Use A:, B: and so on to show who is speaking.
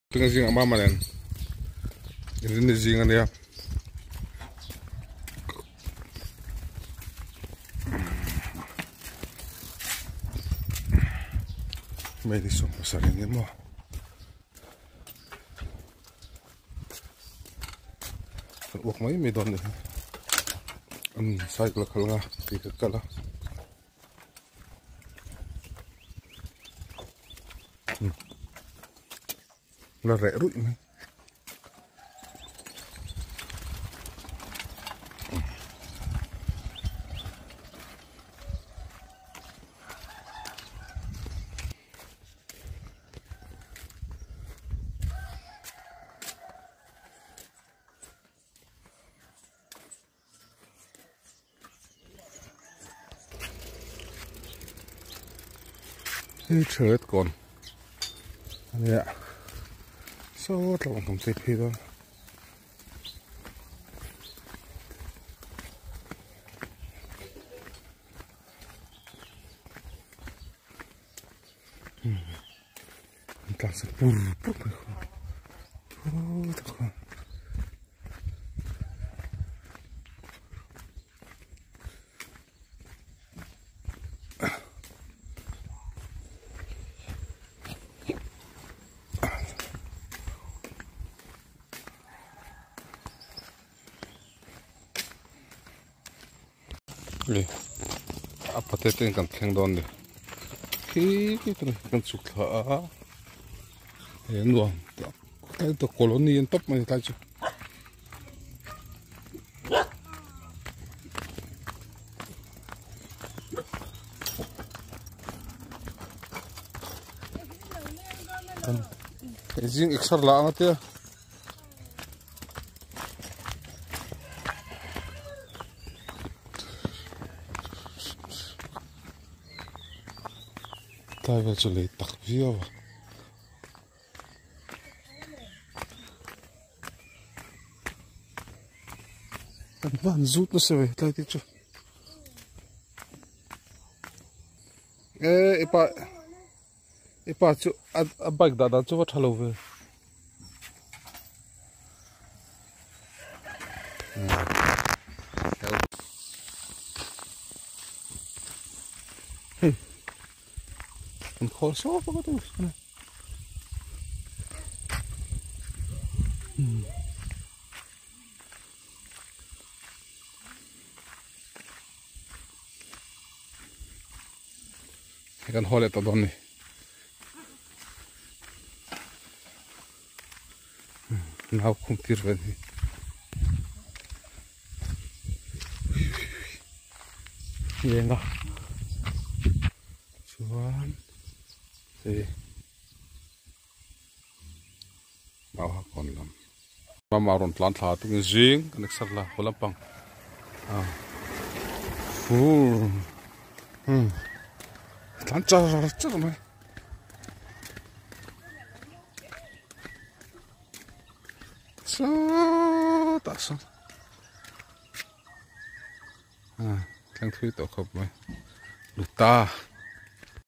A: Tunge zing ama manen inrinni zing ania May ni 17 ni maw kan uak mai mai dawn ni hi an cycle a kal anga kei ka kal a. La reh ruih mai. Hei thret kawn ania saw tlawng tam phei phei dawn an tlan sak pur pur mai khaw. A pate ten kan thleng dawn ni khi khi tun kan chhuk thla a he nuam tlai ta colony an tawp mai tlai chu. Zing exer la anga tia. Tlai vel chu lei tak viau a. Kan van zut nasa ve tlai te chu. E ipa ipa chu a bike dah dan chu va tha lo ve. Hei kan khawl sawk a tu. Hei kan haw leh tawh dawn ni. Nau khum tir ve ni. Lenga. Chuan hei Mau ha kawn lam. Mama rawn tlan thla tukin zing kan exer la haw lampang a fur tlan char char mai. Sawtah sawn a thleng thui tawh khawp mai luta.